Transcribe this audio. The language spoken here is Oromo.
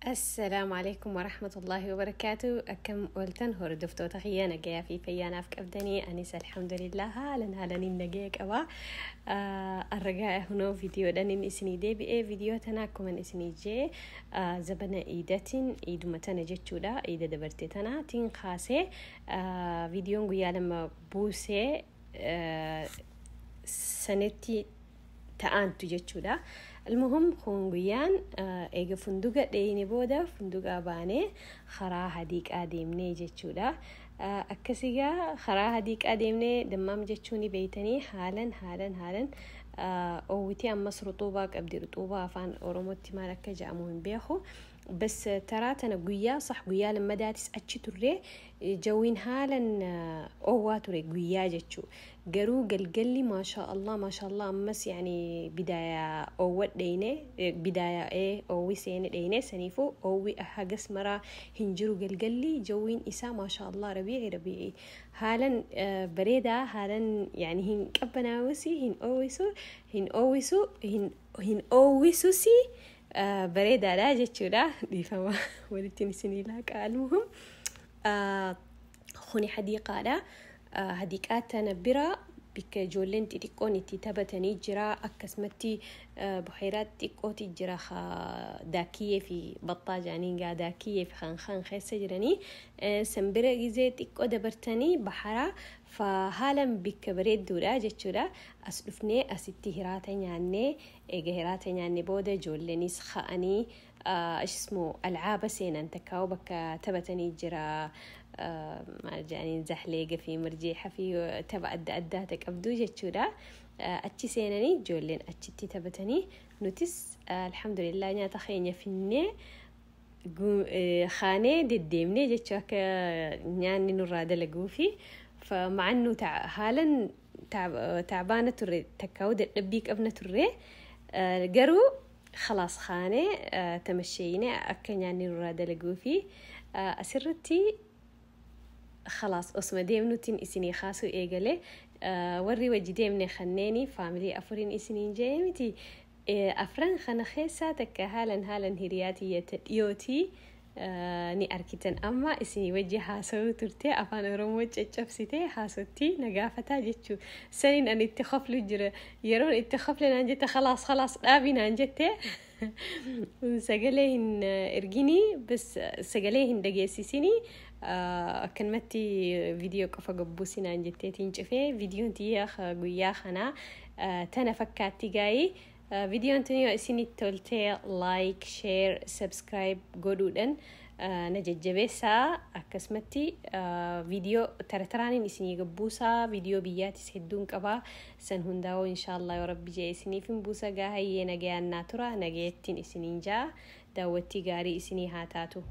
السلام عليكم ورحمة الله وبركاته. Akkam ooltan hordoftoota kiyya? Nagayaa fi fayyaanaaf qabdanii? Anis alhamdulillah, haalan haalaniin nagaya qaba. Arragaa hunoo viidiyoodhaan inni isinii deebi'ee, viidiyoo tana akkuma isinii jee zabana iidatiin, iiduma tana jechuudha, iida dabarte tanaatiin kaasee viidiyoon guyyaa 2 buusee sanetti ta'antu jechuudha. Almuhum, kun guyyaan eega funduqa dheeyne booda funduqaa baanee karaa hadiiqaa deemnee jechuudha. Akkasigaa karaa hadiiqaa deemnee, Dammaam jechuun beeytanii haalan haalan haalan oowwitii, ammas ruxuubaa qabdi. Ruxuubaa afaan Oromootti maal akka jedhamu hin beeku. بس taraa tana guyyaa sax guyyaa lammadaatis achi turree, jawiin haalan oowwaa ture guyyaa jechuu. Garuu galgalli maashaa Allah, maashaa Allah, ammas yani bidaaya oowwa dheyne, bidaaya oowwi seene dheyne. Saniifuu oowwi hagas maraa hin jiru. Galgalli jawiin isaa maashaa Allah, rabiici rabiici, haalan bareedaa, haalan yani hin qabbanaawusi, hin oowwisu, hin oowwisu, hin oowwisusi, bareedaadha jechuudha. Dhiifama, walittiin isinii laaqa. Almuhum, kuni hadiiqaadha. Hadiiqaa tana bira bikka ijoolleen xixiqqoon itti taphatanii jira. Akkasumatti buheeraa xixiqqooti jira, daakiyyee fi baxxaa jedhanii gaa, daakiyyee fi kan keessa jiranii. San bira gizee xiqqoo dabartanii baharaa fa haalan bikka bareedduudha jechuudha. As dhufnee asitti hiraata nyaannee, eega hiraata nyaannee booda ijoolleenis ka'anii ismu alcaaba seenan, takkaa'u bakka taphatanii jira, maal jedhaniin, zahleega fi marjeexa fi tapha adda addaa qabdu jechuudha. Achi seenanii ijoolleen achitti taphatanii, nutis alhamdulillah nyaata keenya finnee kaanee deddeemnee jechuu, akka nyaanni nurraa dalaguu fi مع انه haalan tacbaana turre, takkaa'u dadhabbii qabna turre, garuu خلاص kaanee tamasheenee akka nyaanni nurraa dalaguu fi asirratti خلاص osuma deemnutiin isinii kaasuu eegale. Warri wajji deemne kanneeni faamilii afuriin isiniin jee miti? Afran kana keessaa takka haalan haalan hiriyaatiyyata dhiyootii ni arkitan. Amma isinii wajji haasawuu turte, afaan Oromoo caccabsite haasottii na gaafataa jechuu. Saniin ani itti koflu jira. Yeroon itti kofle naan jette, خلاص خلاص dhaabi naan jette, sagalee hin erginii, bas sagalee hin dhageessisinii, akkanumatti viidiyoo qofa gabbuusi naan jetteetiin cufee. Viidiyoon tiyya guyyaa kanaa tana fakkaatti gaayii. Viidiyoon tun yoo isinitti toltee like, share, subscribe godhuudhaan na jajjabeessaa. Akkasumatti viidiyoo tarataraaniin isinii gabbuusaa, viidiyoo biyyaatis hedduun qabaa, san hundaa'uu inshaallah yoo rabbi jee isiniif hin buusa. Gaahayyee, nagayaan naa tura, nagayattiin isiniin jaa, daawwattii gaarii isinii haa taatu.